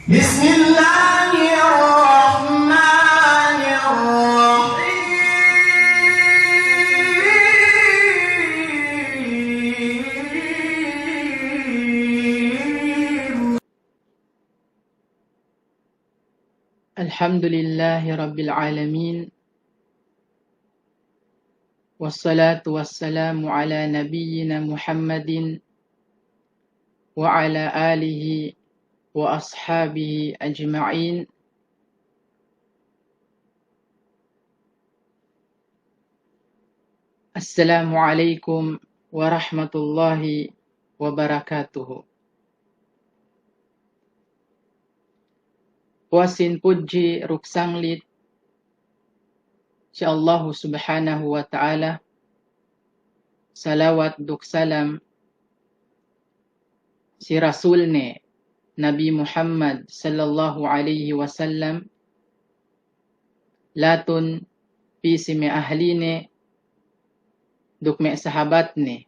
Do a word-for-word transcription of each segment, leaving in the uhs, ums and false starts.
بسم الله الرحمن الرحيم. الحمد لله رب العالمين. والصلاة والسلام على نبينا محمد وعلى آله وأصحابه أجمعين. السلام عليكم ورحمة الله وبركاته. Puwas sin pudji duk sanglit si Allahu Subhanahu wa Ta'ala, salawat duk salam si Rasulne Nabi Muhammad sallallahu alaihi wasallam, latun pī si me' ahline duk me' sahabatne,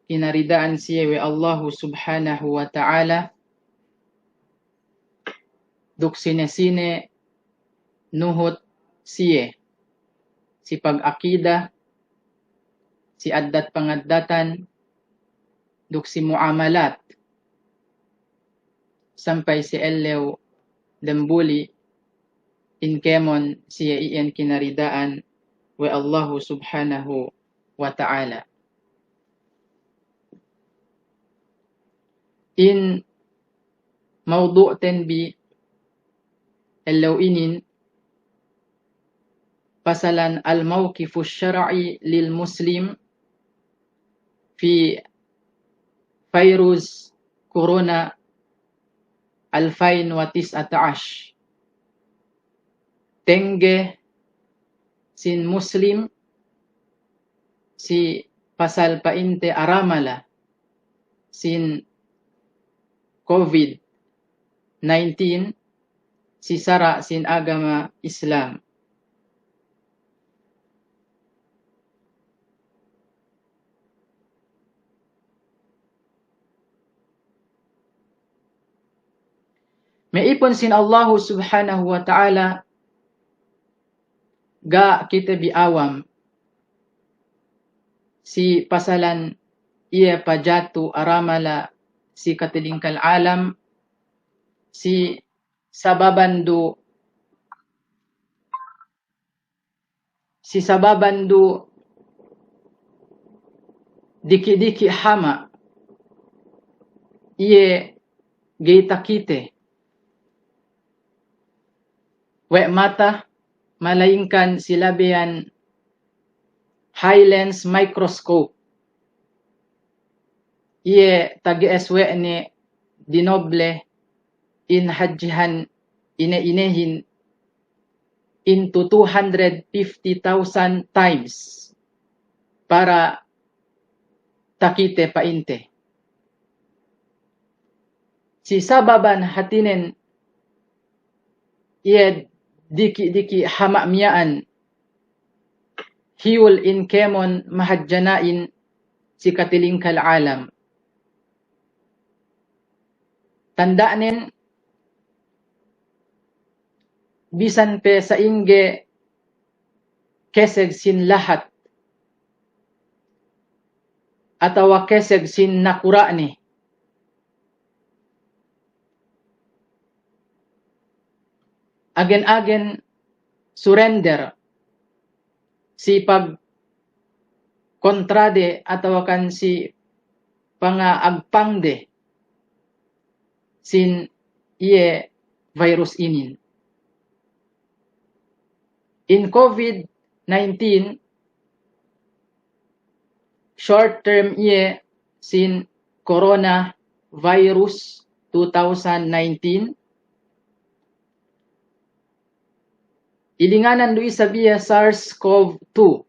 kinarida'an siye we' Allahu Subhanahu wa Ta'ala, duk sine-sine nuhut siye, si pag-akida, si addat pangaddatan, duk si muamalat, sampay si ellew dembuli, in kēmon siye iyan kinarida'an we' Allahu Subhanahu wa Ta'ala. In mawdu'ten bi ellew inin pasalan al-mawqifu syar'i lil muslim fi virus corona alfain wa tis'ata ash. Tengge sin muslim si pasal pa'inte aramala sin covid nineteen si sara' sin agama Islam. Me' ipun sin Allahu Subhanahu wa Ta'ala, ga' kite bi awam si pasalan iye pajatu aramala si katilingkal alam, si sababan du si sababan du diki'-diki' hama' iye ga'i takite we' mata, malayingkan si labeyan high lens microscope. Iye tage'es we' ne dinoble in hadjihan ine-inehin into two hundred fifty thousand times para takite pa'inte. Si sababan hātinen iye diki'-diki' hama' miya'an hiyul in kēmon mahadjana'in si katilingkal alam. Tanda'nen bisan pe sa'ingge keseg sin lahat atawa keseg sin nakura'ne, agen-agen surrender si pagkontrade atawakan si pangaagpangde sin iye virus inin. In covid nineteen, short term iye sin coronavirus two thousand nineteen. Ilinganan du isab iye SARS-CoV two.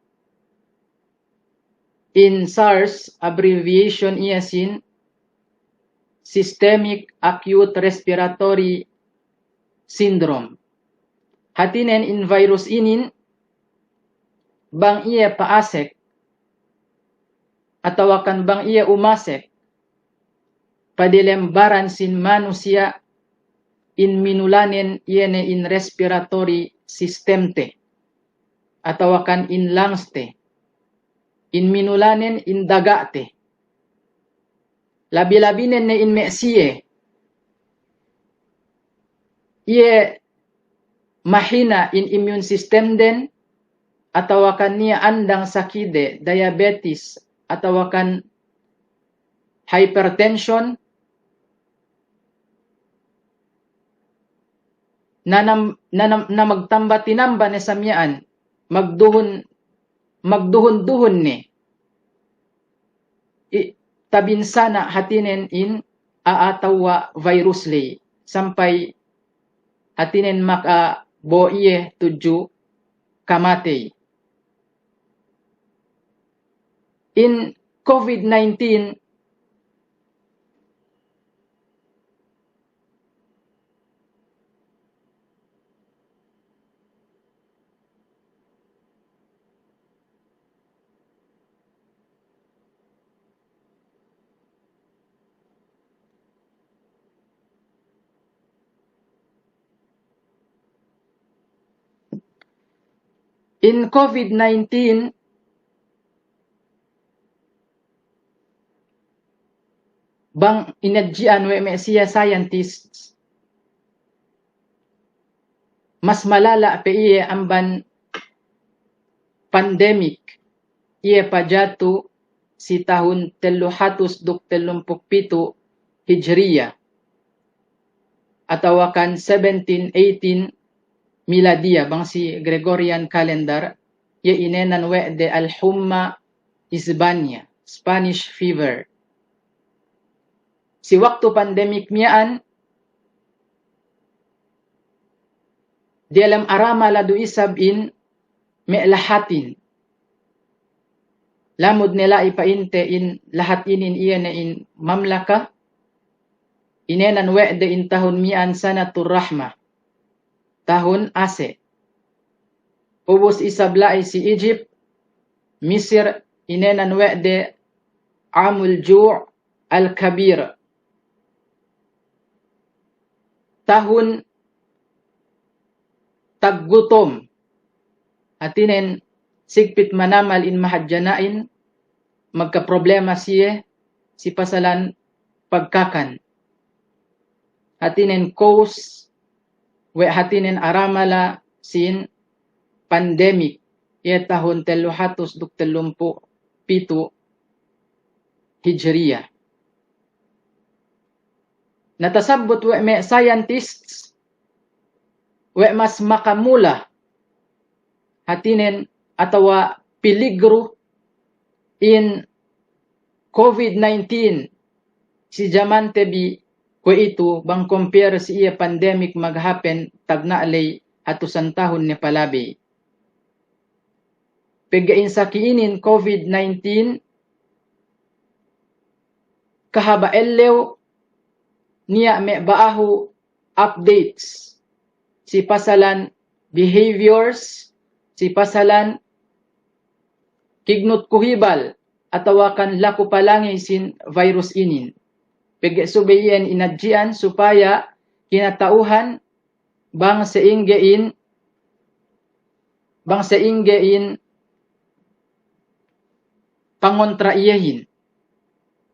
In SARS, abbreviation iye sin Systemic Acute Respiratory Syndrome. Hātinen in virus inin bang iye pa'asek atawakan bang iye umasek padelem baran sin manusiya', in minulanen iye ne in respiratory system te, atawakan in lungs te, in minulanen in daga'te. Labi-labinen ne in me' siye, iye mahina in immune system den, atawakan niya' andang sakide, diabetes, atawakan hypertension, na nam-, na nam-, na magtamba tinamba ne sa miya'an, magduhun, magduhun-duhun ne. I-, tabinsana' hātinen in a'a tawwa virus ley, sampay hātinen makabo' iye tudju kamatey. In COVID nineteen, in COVID nineteen, bang inadji'an we' me' siye scientists, mas malala' pe iye amban pandemic iye pajatu si tahun tellu hatus duk tellumpū' pitu' Hijriya, atawakan seventeen eighteen Miladiya, bang si Gregorian calendar, iye inēnan we' de al-humma Isbaniya, Spanish fever. Si waktu pandemic miya'an, diyalem aramala du isab in me' lahatin. Lamud ne la'i pa'inte in lahat inin iye ne in mamlaka, inēnan we' de in tahun miya'an sanatur rahma, tahun ase'. Ubus isab la'i si Egypt, Misir, inēnan we' de amul ju' al-kabir, tahun taggutom. Hātinen sigpit manamal in mahadjana'in, magkaproblema siye si pasalan pagkakan. Hātinen cause we' hātinen aramala sin pandemic iye tahun tellu hatus duk tellumpū' pitu' Hijriya. Na tasabbut we' me' scientists, we' mas makamula hātinen atawa piligru in COVID nineteen si jamante bi kuwe'itu bang compare si iye pandemic maghappen tagna' ley hatusan tahun ne palabey. Pegge' in saki inin COVID nineteen, kahaba' ellew niya' me' ba'ahu updates si pasalan behaviors, si pasalan kignut kuhibal atawakan laku palangey sin virus inin. Pegge' subey iyan inadji'an supaya kinata'uhan bang sa'ingge in, bang sa'ingge in pangontra iyehin,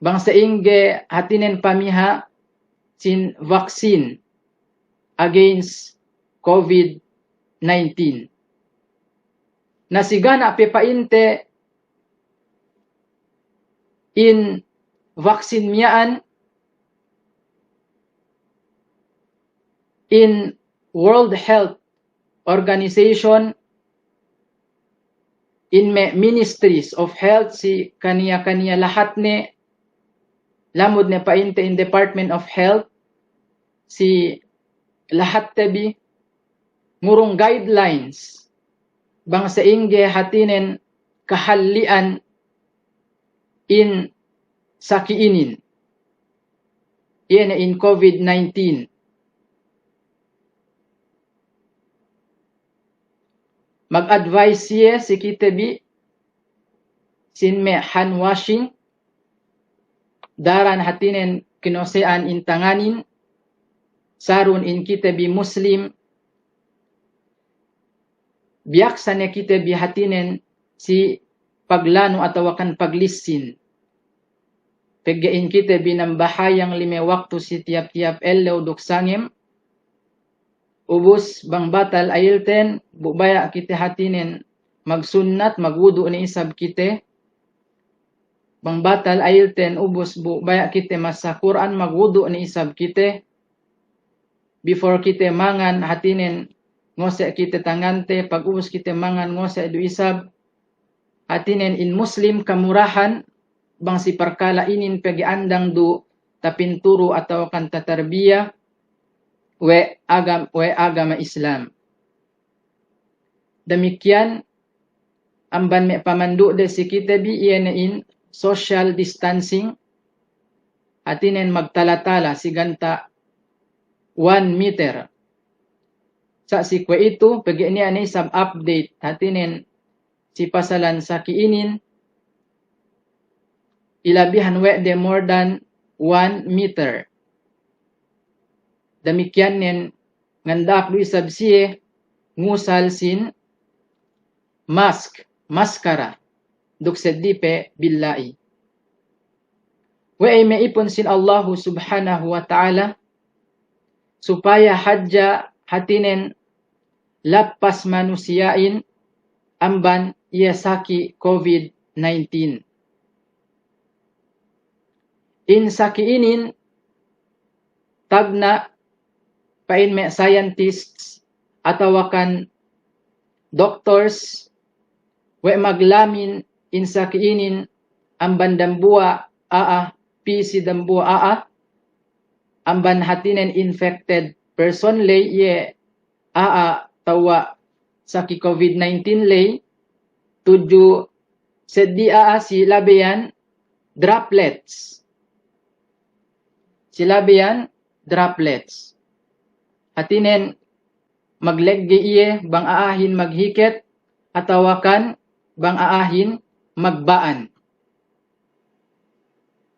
bang sa'ingge hātinen pamiha sin vaccine against COVID nineteen. Na sigana' pe pa'inte in vaccine miya'an, in World Health Organization, in me' Ministries of Health si kaniya-kaniya lahatne, lamud ne pa'inte in Department of Health, si lahatte bi ngurung guidelines bang sa'ingge hātinen kahalli'an in saki inin, iye ne in COVID nineteen. Mag-advise siye si kite bi sin me' hand washing, daran hātinen kinose'an in tanganin, sarun in kite bi Muslim, biyaksa ne kite bi hātinen si paglanu atawakan paglissin. Pegge' in kite bi nambahayang lime waktu si tiyap-tiyap ellew duk sangem, ubus bang batal ayilten, bu baya' kite hātinen magsunnat, magwudu' ne isab kite. Bang batal ayilten, ubus bu baya' kite masa Kur'an, magwudu' ne isab kite. Before kite mangan, hātinen ngose' kite tangante, pag ubus kite mangan, ngose' du isab. Hātinen in Muslim kamurahan, bang si parkala' inin pegge' andang du tapinturu atawakan tatarbiya we' agam-, we' agama Islam. Damikkiyan amban me' pamandu'de si kite bi, iye ne in social distancing, hātinen magtala-tala si ganta' one meter. Sa' si kuwe'itu, pegge' niya' ne isab update, hātinen si pasalan saki' inin, ilabihan we' de more than one meter. Damikkiyan nen nganda'ak du isab siye ngusal sin mask, maskara, duk seddi pe billa'i. We'ey me' ipun sin Allahu Subhanahu wa Ta'ala, supaya hadja hātinen lappas manusiya'in amban iye saki' covid nineteen. In saki' inin tagna' pa'in me' scientists atawakan doctors, we' maglamin in saki' inin amban dambuwa' a'a, pī si dambuwa' a'a, amban hātinen infected person ley, iye a'a tewwa' saki' covid nineteen ley, tudju seddi a'a si labeyan droplets. Si labeyan droplets. Hātinen magleggey iye bang a'ahin maghiket atawakan bang a'ahin magba'an.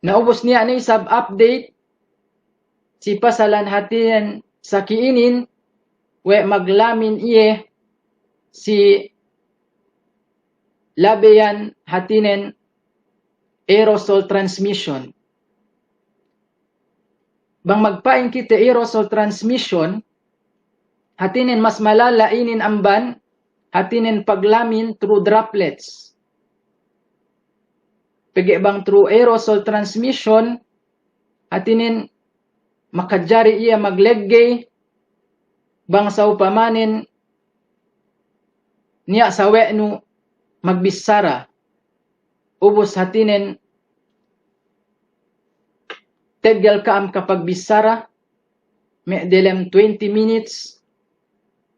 Na ubus niya' ne isab update si pasalan hātinen saki' inin, we' maglamin iye si labeyan hātinen aerosol transmission. Bang magpa'in kite aerosol transmission, hātinen mas malala' inin amban hātinen paglamin through droplets. Pegge' bang through aerosol transmission, hātinen makajari iye magleggey bang sa'upamanen niya' sawe'nu magbissara, ubus hātinen teggel ka'am kapagbissara me' delem twenty minutes,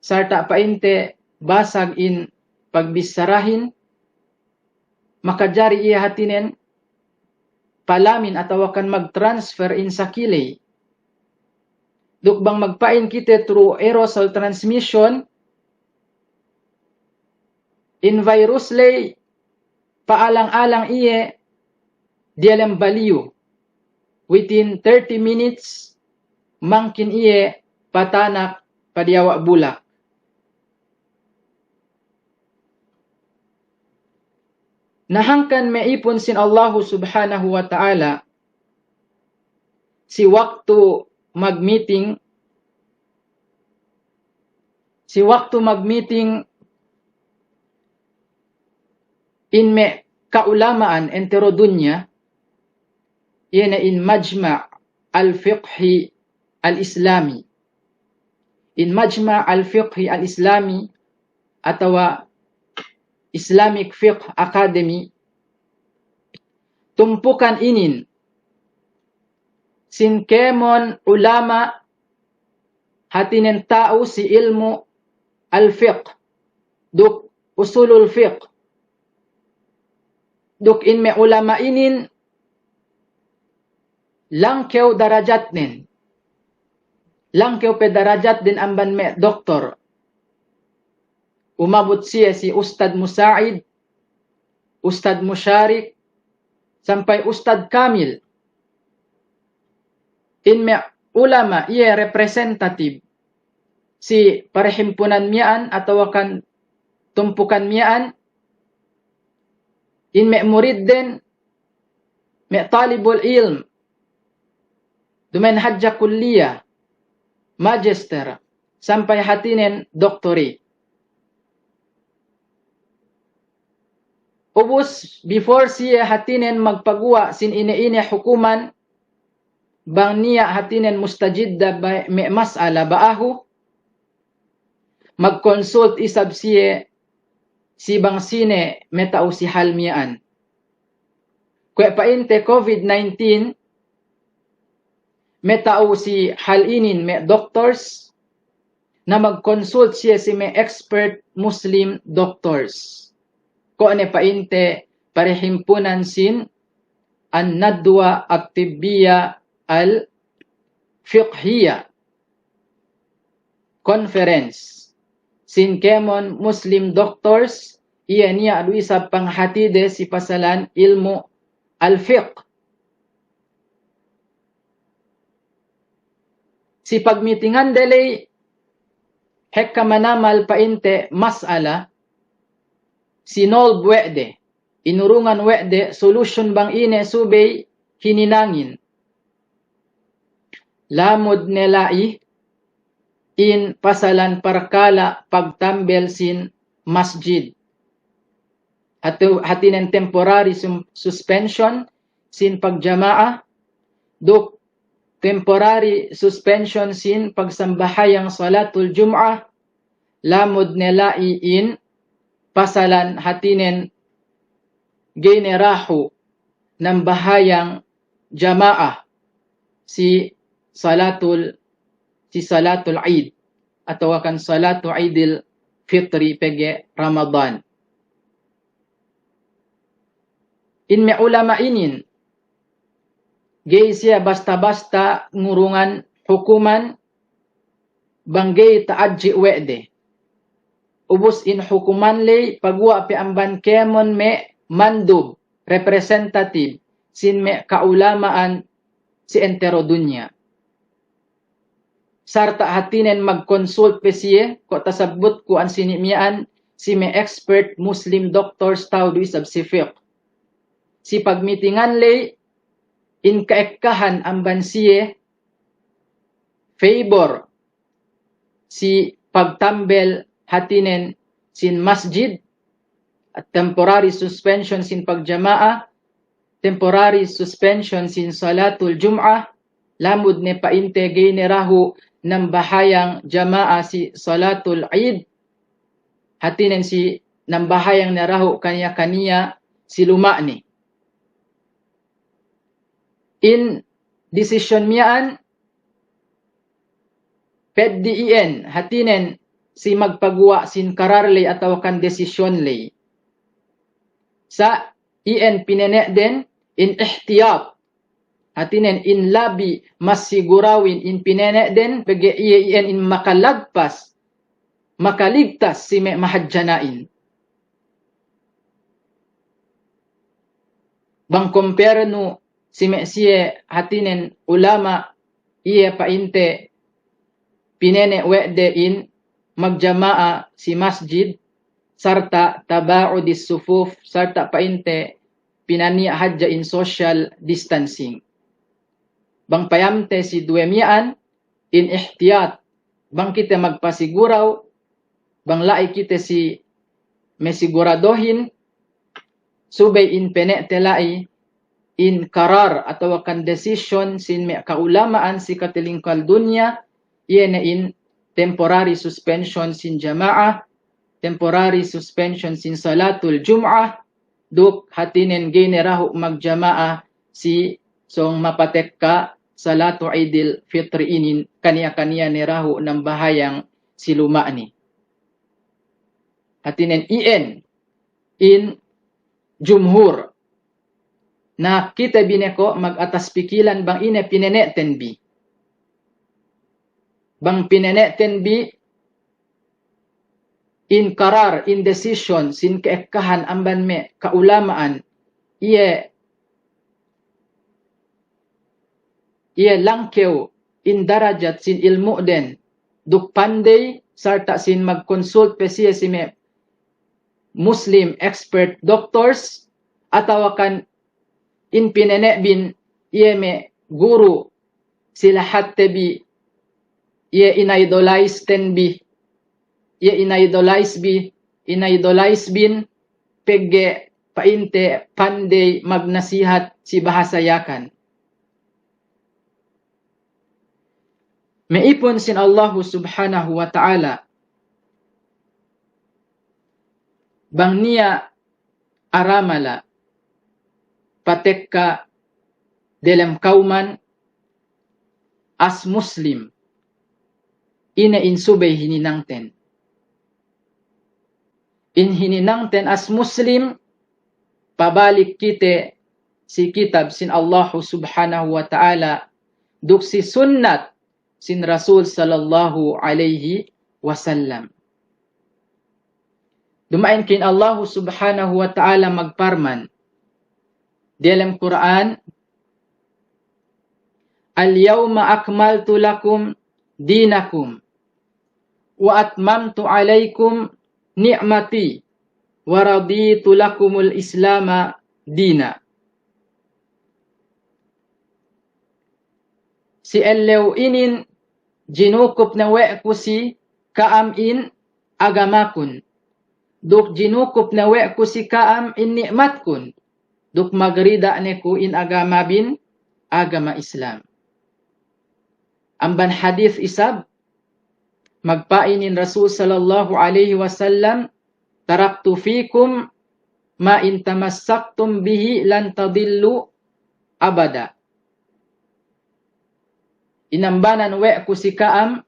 sarta' pa'inte basag in pagbissarahin, makajari iye hātinen palamin atawakan magtransfer in saki' ley. Duk bang magpa'in kite through aerosol transmission, in virus ley pa'alang-alang iye diyalem baliyu. Within thirty minutes, mangkin iye patanak padiyawa' bulak. Na hangkan me' ipun sin Allahu Subhanahu wa Ta'ala, si waktu magmiting, si waktu magmiting in me' ka'ulama'an entero dunya, iye ne in Majma' al-Fiqhi al-Islami. In Majma' al-Fiqhi al-Islami atawa Islamic Fiqh Academy, tumpukan inin sin kēmon ulama' hātinen ta'u si ilmu' al-fiqh duk usulul fiqh. Duk in me' ulama' inin langkew darajatnen. Langkew pe darajatnen amban me' doktor. Umabut siye si Ustad Musa'id, Ustad Musharik, sampay Ustad Kamil. In me' ulama', iye representative si parhimpunan miya'an atawakan tumpukan miya'an, in me' muridden, me' talibul ilm, duma'in hadja kulliya, magister, sampay hātinen doktori. Ubus, before siye hātinen magpaguwa' sin ine-ine hukuman, bang niya' hātinen mustajidda ba-, me' mas'ala ba'ahu, magconsult isab siye si bang sine me' ta'u si hal miya'an. Kuwe' pa'inte covid nineteen, me' ta'u si hal inin me' doctors, na magconsult siye si me' expert Muslim doctors. Kuwe' ne pa'inte parhimpunan sin An-Nadwa At-Tibbiya Al-Fiqhiya Conference. Sin kēmon Muslim doctors, iye niya' du isab panghātide si pasalan ilmu' al-fiqh. Si pagmitingande ley, hekka manamal pa'inte mas'ala, sinolb we' de, inurungan we' de solution bang ine subey hininangin. Lamud ne la'i in pasalan parkala' pagtambel sin masjid. Hatu-, hātinen temporary sum-, suspension sin pagjama'a, duk temporary suspension sin pagsambahayang salatul jum'ah, lamud ne la'i in pasalan hātinen ga'i ne dahu' nambahayang jama'a si salatul, si salatul Eid, atawakan salatu Eidil Fitri pegge' Ramadan. In me' ulama' inin, ga'i siye basta-basta ngurungan hukuman bang ga'i ta'adji' we' de. Ubus in hukuman ley paguwa' pe amban kēmon me' mandub, representative, sin me' ka'ulama'an si entero dunya. Sarta' hātinen magconsult pe siye, ko' tasabbutku ensini' miya'an, si me' expert Muslim doctors ta'u du isab si fiqh. Si pagmitingan ley, in ka'ekkahan amban siye, favor si pagtambel hātinen sin masjid, temporary suspension sin pagjama'a, temporary suspension sin salatul jum'ah, lamud ne pa'inte ga'i ne dahu' nambahayang jama'a si salatul Eid, hātinen si nambahayang ne dahu' kaniya-kaniya si luma'ne. In decision miya'an, peddi' iyan, hātinen si magpaguwa' sin karar ley atawakan decision ley. Sa' iyan pinene' den in ihtiyat, hātinen in labi masigurawin in pinene' den, pegge' iye iyan in makalagpas, makaligtas si me' mahadjana'in. Bang compare nu si me' siye hātinen ulama', iye pa'inte pinene' we' de in magjama'a si masjid, sarta' taba'udis sufuf, sarta' pa'inte pinaniya' hadja in social distancing. Bang payamte si duwe miya'an, in ihtiyat, bang kite magpasiguraw, bang la'i kite si masiguradohin, subey in pene'te la'i, in karar atawakan decision sin me' ka'ulama'an si katilingkal dunya, iye ne in temporary suspension sin jama'a, temporary suspension sin salatul jum'ah, duk hātinen ga'i ne dahu' magjama'a si sōng mapatekka salatu Idil Fitri inin, kaniya-kaniya ne dahu' nambahayang si luma'ne. Hātinen iyan in jumhur. Na kite bi ne ko' mag-atas pikilan bang ine pinene'ten bi. Bang pinene'ten bi in karar, in decision, sin ke'ekkahan amban me' ka'ulama'an, iye, iye langkew in darajat sin ilmu'den duk pandey, sarta' sin magkonsult pe siye si me' Muslim expert doctors, atawa kan in pinene'bin iye me' guru si lahatte bi, iye in-idolize ten bi, iye in-idolize bi, in-idolize bin, pegge' pa'inte pandey magnasihat si bahasa Yakan. Me' ipun sin Allahu Subhanahu wa Ta'ala, bang niya' aramala patekka delem kawman as Muslim, ine in subey hininangten. In hininangten as Muslim, pabalik kite si kitab sin Allahu Subhanahu wa Ta'ala, duk si sunnat sin Rasul sallallahu alayhi wasallam. Duma'in kin Allahu Subhanahu wa Ta'ala magparman diyalem Kur'an, "Al-yawma akmaltu lakum dinakum wa atmamtu alaykum ni'mati wa raditu lakumul Islama dina." Si ellew inin jinukup ne we' ku si ka'am in agamakun, duk jinukup ne we' ku si ka'am in ni'matkun, duk magrida' ne ku in agamabin agama Islam. Amban hadis isab, magpa'in in Rasul sallallahu alayhi wasallam, "Taraktu fikum ma in tamassaktum bihi lan tadillu abada." Inambanan we' ku si ka'am,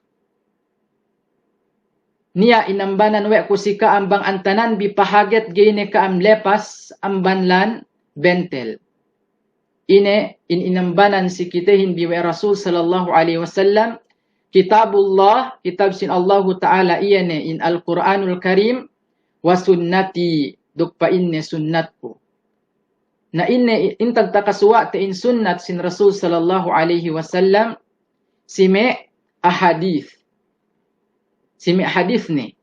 niya' inambanan we' ku si ka'am bang antanan bi pahaget ga'i ne ka'am lepas amban lān bentel. Ine in inambanan si kitehin bi we' Rasul sallallahu alayhi wasallam, Kitabullah, kitab sin Allahu Ta'ala iye ne in Al-Qur'anul Karim, wa sunnati, duk pa'inne sunnatku. Na ine in tagtakasuwa'te in sunnat sin Rasul sallallahu alayhi wasallam, si me' ahadith. Si me' hadith ne.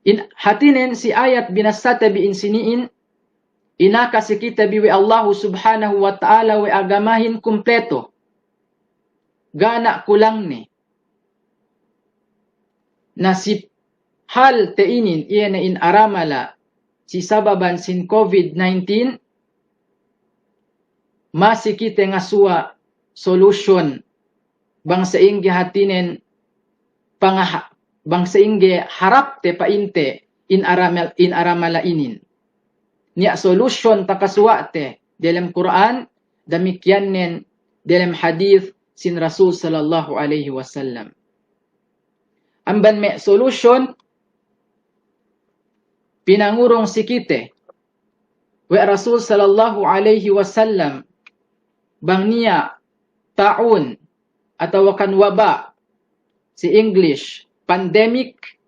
In hatinen si ayat binasate bi in sini'in, inaka si kite bi we' Allahu Subhanahu wa Ta'ala we' agamahin kumpleto. Ga' ne kulangne. Na si hal te inin, iye ne in aramala si sababan sin covid nineteen, masi kite ngasuwa' solution bang sa'ingge hatinen pangaha-, bang sa'ingge harapte pa'inte in aramal-, in aramala inin. Niya' solution takasuwa'te delem Kur'an, damikkiyannen delem hadith sin Rasul sallallahu alayhi wasallam. Amban me' solution, pinangurung si kite we' Rasul sallallahu alayhi wasallam, bang niya' ta'un atawakan waba', si English, pandemic,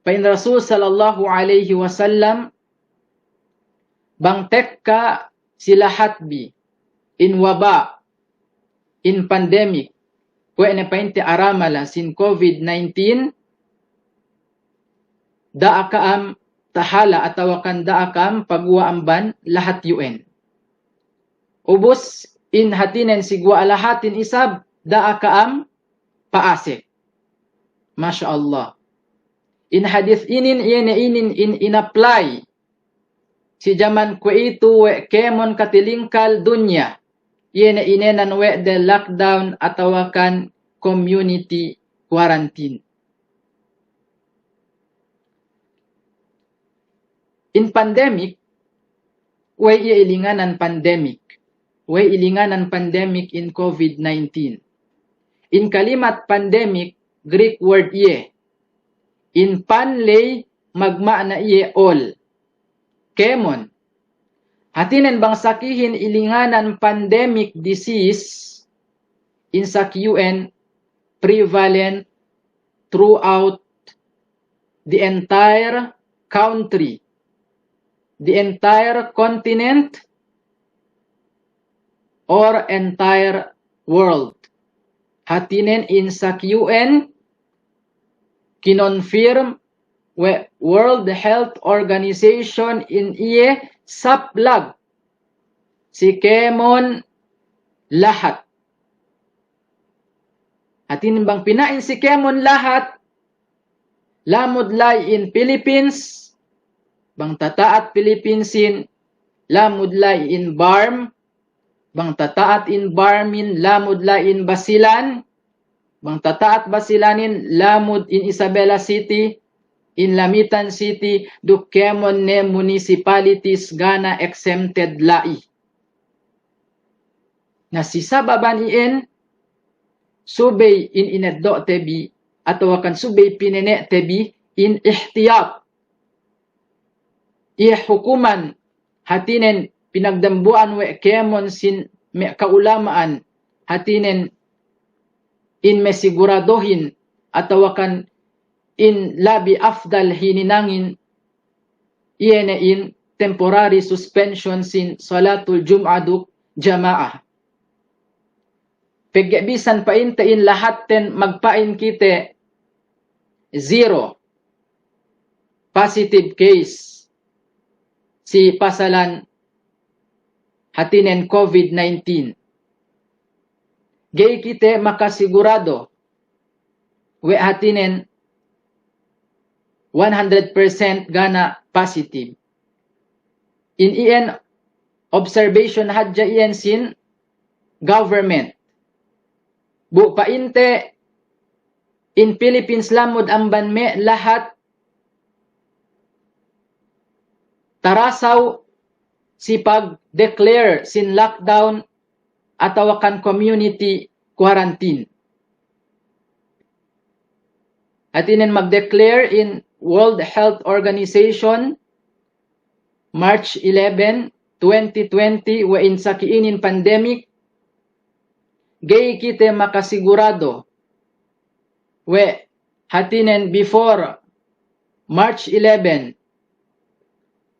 pa'in Rasul sallallahu alayhi wasallam, bang tekka si lahat bi in waba', in pandemic, kuwe' ne pa'inte aramala sin covid nineteen, da'a ka'am tahala' atawakan da'a ka'am paguwa' amban lahat iyu'en. Ubus in hatinen si guwa' lahatin isab, da'a ka'am pa'asek. Masha Allah. In hadis inin, iye ne inin in, in-apply si jaman kuwe'itu we' kēmon katilingkal dunya, iye ne inēnan we' de lockdown atawakan community quarantine. In pandemic, we' iye ilinganan pandemic. We' ilinganan pandemic in covid nineteen. In kalimat pandemic, Greek word iye. In pan ley magma'na iye all. Kēmon. Hatinen bang sakihin ilinganan pandemic disease, in saki iyu'en prevalent throughout the entire country. the entire continent or entire world. Hātinen in saki U N kinonfirm we' World Health Organization in iye saplag si kēmon lahat. Hātinen bang pina'in si kēmon lahat, lamud la'i in Philippines, bang tata'at Philippinesin, lamud la'i in Barm, bang tata'at in Barmin, lamud la'i in Basilan, bang tata'at Basilanin, lamud in Isabela City, in Lamitan City, duk kēmon ne municipalities ga' ne exempted la'i. Na si sababan iyan, subey in ineddo'te bi, atawakan subey pinene'te bi in ihtiyat. Iye hukuman hātinen pinagdambuwa'an we' kēmon sin me' ka'ulama'an hātinen in me' siguradohin atawakan in labi afdal hininangin iye ne in temporary suspension sin salatul Jum'a duk jama'a. Pegge' bisan pa'inte in lahatten magpa'in kite zero positive case si pasalan hātinen COVID nineteen. Ga'i kite makasigurado we' hātinen one hundred percent ga' ne positive. In iyan observation hadja iyan sin government. Bu pa'inte in Philippines lamud amban me' lahat tarasaw si pag-declare sin lockdown atawakan community quarantine. Hātinen mag-declare in World Health Organization March eleven, twenty twenty, we' in saki inin pandemic, ga'i kite makasigurado we' hātinen before March eleven,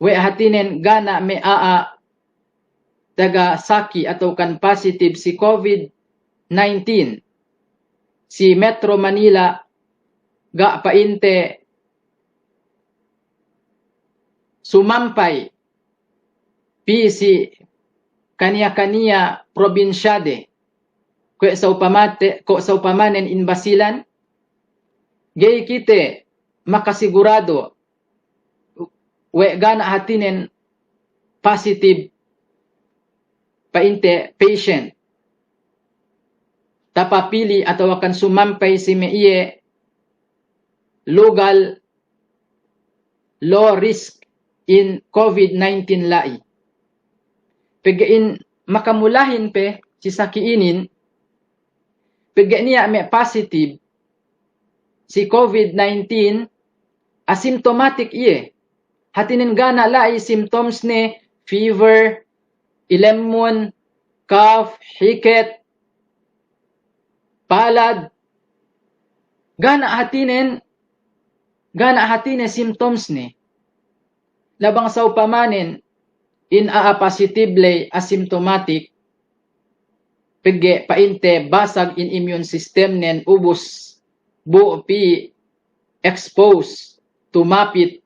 we' hātinen ga' ne me' a'a taga saki atawakan positive si COVID nineteen si Metro Manila ga' pa'inte sumampay pī si kaniya-kaniya probinsyade, kuwe' sawpamate-, ko' sawpamanen in Basilan, ga'i kite makasigurado we' ga' ne hātinen positive pa'inte patient tapapili' atawakan sumampay si me' iye lugal low risk in COVID nineteen la'i. Pegge' in makamulahin pe si saki inin, pegge' niya' me' positive si COVID nineteen, asymptomatic iye. Hātinen ga' ne la'i symptoms ne, fever, ilemmun, cough, hiket, palad, ga' ne hātinen, ga' ne hātinen symptoms ne. Na bang sawpamanen in a'a positive ley asymptomatic, pegge' pa'inte basag in immune system nen ubus bu pī expose, tumapit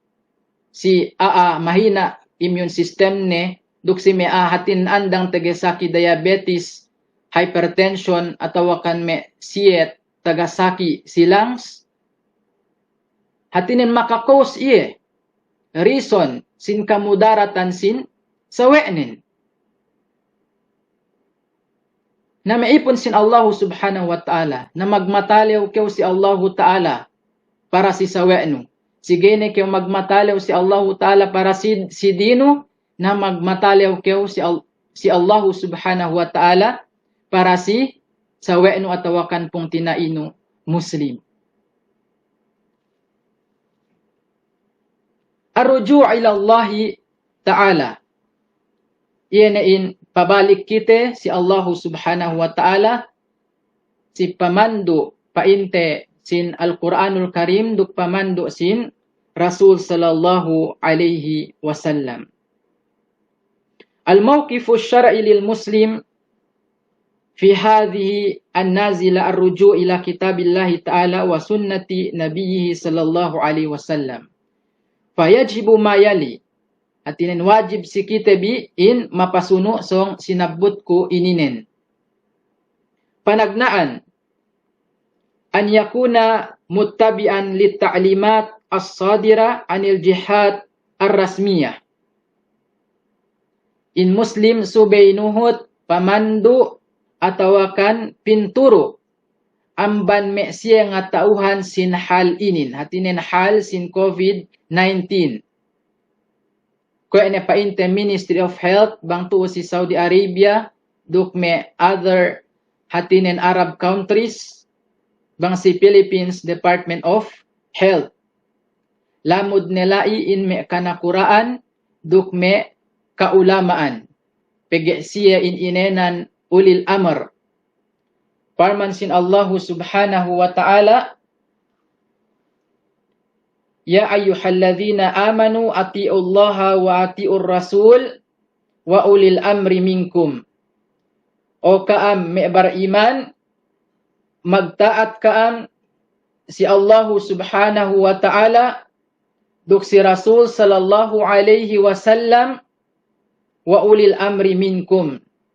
si a'a mahina' immune system ne, duk si me' a'a hātinen andang taga saki diabetes, hypertension, atawakan me' siyet taga saki si lungs. Hātinen maka-cause iye, reason sin kamudaratan sin sawe'nen. Na me' ipun sin Allahu Subhanahu wa Ta'ala, na magmatalew kew si Allahu Ta'ala para si sawe'nu. Si ga'i ne kew magmatalew si Allahu Ta'ala para si, si dinu, na magmatalew kew si Al-, si Allahu Subhanahu wa Ta'ala para si sawe'nu atawakan pungtina'inu Muslim. Ar-ruju' ila Allahi Ta'ala. Iye ne in pabalik kite si Allahu Subhanahu wa Ta'ala, si pamandu' pa'inte sin Al-Qur'anul Karim duk pamandu' sin Rasul sallallahu alaihi wasallam. الموقف الشرعي للمسلم في هذه النازلة الرجوع إلى كتاب الله تعالى وسنة نبيه صلى الله عليه وسلم. فيجب ما يلي. Hātinen wajib si kite bi in mapasunu' sōng sinabbutku ininen. Panagna'an, أن يكون متبعا للتعليمات الصادرة عن الجهات الرسمية. In Muslim subey nuhut pamandu' atawakan pinturu' amban me' siye ngata'uhan sin hal inin, hātinen hal sin COVID nineteen. Kuwe' ne pa'inte Ministry of Health bang tu'u si Saudi Arabia, duk me' other hātinen Arab countries, bang si Philippines Department of Health. Lamud ne la'i in me' kanakura'an, duk me' ka'ulama'an. Pegge' siye in inēnan ulil amr. Parman sin Allahu Subhanahu wa Ta'ala, يا أيها الذين آمنوا أطيعوا الله وأطيعوا الرسول وأولي الأمر منكم. O ka'am me' bariman, magta'at ka'am si Allahu Subhanahu wa Ta'ala, duk si Rasul sallallahu alaihi wasallam, وأولي الأمر منكم,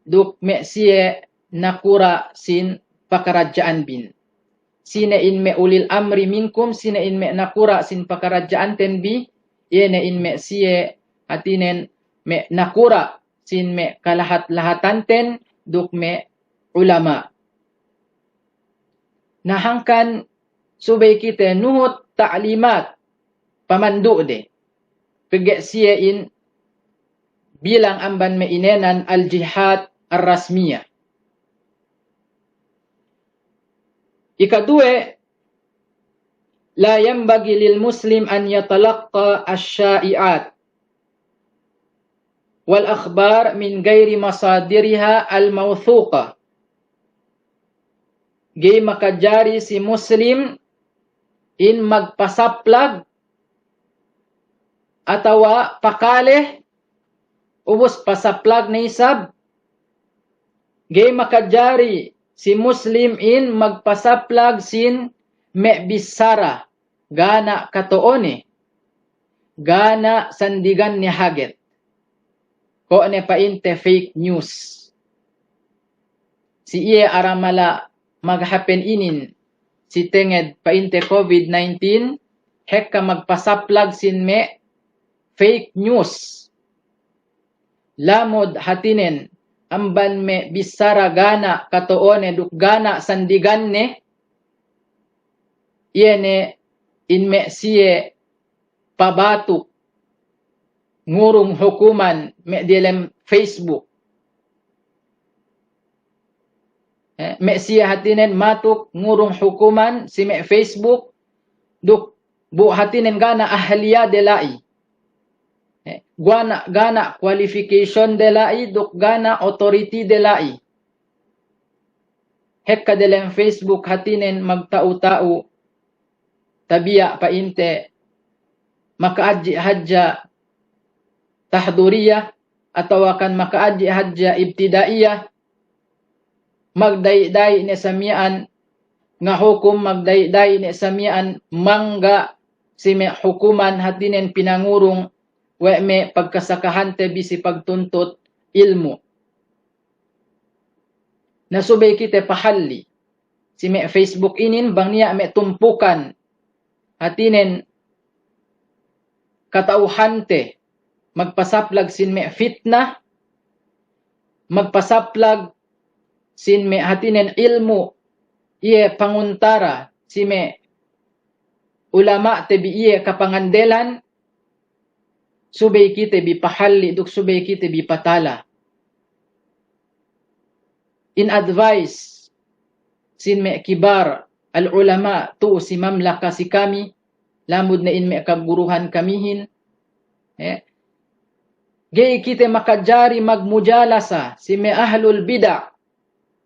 duk me' siye nakura' sin pakaradja'anbin. Sine in me' ulil amri minkum, sine in me' nakura' sin pakaradja'anten bi, iye ne in me' siye hātinen me' nakura' sin me' kalahat-lahatanten duk me' ulama'. Na hangkan subey kite nuhut ta'limat pamandu'de. Pegge' siye in bilang amban me' inēnan al-jihat ar-rasmiyah. Ikaduwe, لا ينبغي للمسلم أن يتلقى الشائعات والأخبار من غير مصادرها الموثوقة. Ga'i makajari si Muslim in magpasaplag atawa pakale, ubus pasaplag ne isab. Ga'i makajari si Muslim in magpasaplag sin me' bissara ga' niya' kato'one, ga' niya' sandiganne haget. Kuwe' ne pa'inte fake news. Si iye aramala maghapen inin si tenged pa'inte COVID nineteen, hekka magpasaplag sin me' fake news. Lamud hātinen amban me' bissara ga' niya' kato'one duk ga' niya' sandiganne, iye ne in me' siye pabatuk ngurung hukuman me' diyalem Facebook. Eh, me' siye hātinen matuk ngurung hukuman si me' Facebook, duk bu hātinen ga' niya' ahliyade la'i. Eh, ga' niya', ga' niya' qualification de la'i, duk ga' niya' authority de la'i. Hekka diyalem Facebook hātinen magta'u-ta'u tabiya' pa'inte maka'adji' hadja tahduriyah, atawakan maka'adji' hadja ibtida'iyah, magdayi'-dayi' ne sa miya'an ngahukum, magdayi'-dayi' ne sa miya'an mangga' si me' hukuman hātinen pinangurung we' me' pagkasakahante bi si pagtuntut ilmu'. Na subey kite pahalli' si me' Facebook inin bang niya' me' tumpukan hātinen kata'uhante magpasaplag sin me' fitna, magpasaplag sin me' hātinen ilmu' iye panguntara si me' ulama'te bi iye kapangandelan, subey kite bi pahalli' duk subey kite bi patala. In advice sin me' kibar al-ulama' tu'u si mamlaka si kami, lamud ne in me' kaguruhan kamihin, eh, ga'i kite makajari magmujalasa si me' ahlul bid'a,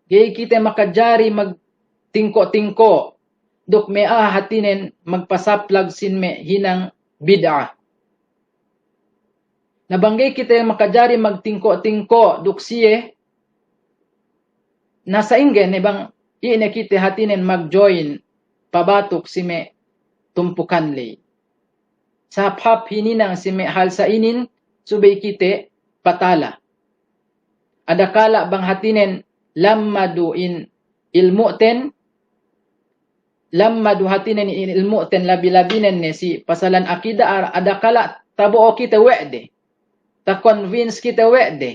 ga'i kite makajari magtingko'-tingko' duk me' a'a hātinen magpasaplag sin me' hinang bid'a. Na bang ga'i kite makajari magtingko'-tingko' duk siye, na sa'ingge ne bang ine kite hātinen magjoin pabatuk si me' tumpukan ley. Sahāp-hāp hininang si me' hal sa' inin subey kite patala. Adakala' bang hātinen lamma du in ilmu'ten, lamma du hātinen in ilmu'ten labi-labinen ne si pasalan akida, a-, adakala' tabo'o kite we' de, ta-convince kite we' de.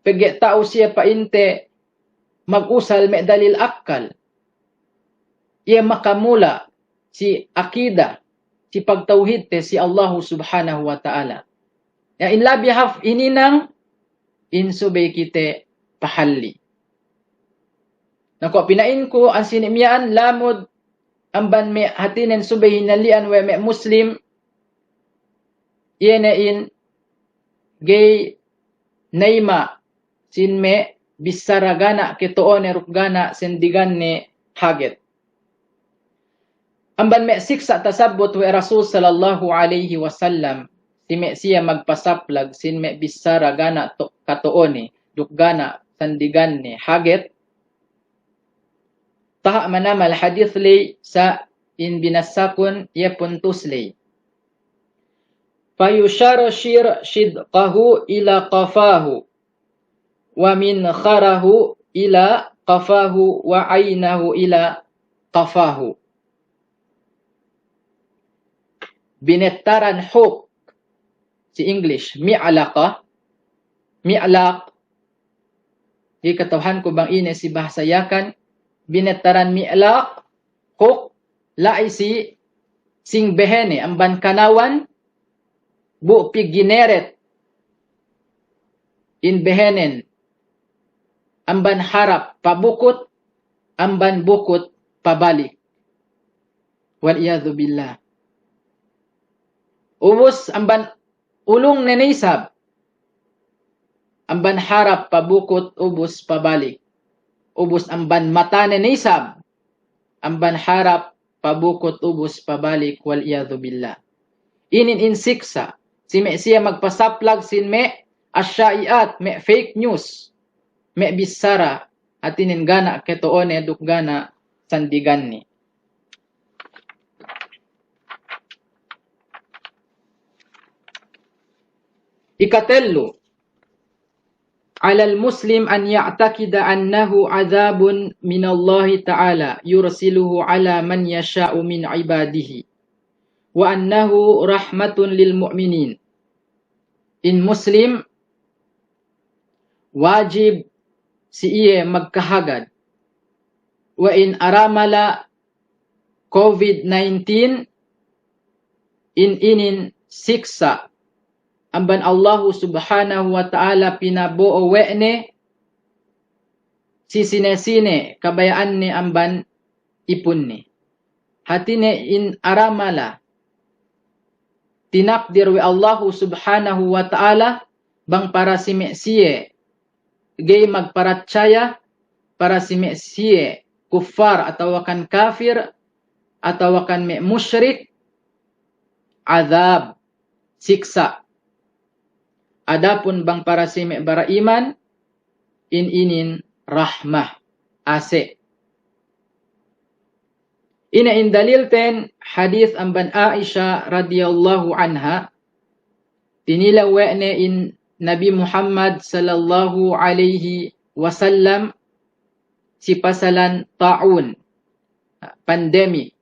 Pegge' ta'u siye pa'inte magusal me' dalil akkal. Iye makamula' si akida, si pagtawhidte si Allahu Subhanahu wa Ta'ala. Ya, in labi hāp hininang, in subey kite pahalli'. Na ko' pina'inku, ensini' miya'an, lamud amban me' hātinen subey hinalli'an we' me' Muslim, iye ne in ga'i nayima' sin me' bissara ga' niya' keto'one duk ga' niya' sendiganne haget. Amban me' siksa' tasabbut we' Rasul sallallahu alaihi wasallam, si me' siye magpasaplag sin me' bissara ga' niya' to-, kato'one duk ga' niya' sendiganne haget. Taha' manamal hadis ley sa' in binasakun iye puntus ley. Fayusharshir shidqahu ila qafahu, wa minkharahu ila qafahu, wa aynahu ila qafahu. Binettaran hook, si English, mi'laqa, mi'laq. Ga'i kata'uhanku bang ine si bahasa Yakan, binettaran mi'laq, hook, la'i si sing behene, amban kanawan, bu pī gineret in behenen, amban harap pabukut, amban bukut pabalik. Wal iyadhu billah. Ubus amban ulungne ne isab, amban harap pabukut ubus pabalik. Ubus amban matane ne isab, amban harap pabukut ubus pabalik, wal iyadhu billah. Inin in siksa' si me' siye magpasaplag sin me' ash-sha'i'at, me' fake news, me' bissara hātinen ga' niya' keto'one duk ga' niya' sendiganne. Ikatellu, على المسلم أن يعتقد أنه عذاب من الله تعالى يرسله على من يشاء من عباده، وأنه رحمة للمؤمنين. In Muslim wajib si iye magkahagad we' in aramala Covid nineteen, in inin siksa' amban Allahu Subhanahu wa Ta'ala pinabo'o we' ne si sine-sine kabaya'anne amban ipunne. Hātine in aramala tinakdir we' Allahu Subhanahu wa Ta'ala bang para si me' siye ga'i magparatsaya, para si me' siye kuffar atawakan kafir, atawakan me' mushrik, adab, siksa'. Adapun bang para si me' bara'iman, in inin rahmah, ase'. Ine in dalilten? Hadis amban Aisha radiyallahu anha, tinilew we' ne in Nabi Muhammad sallallahu alaihi wasallam si pasalan ta'un, pandemic.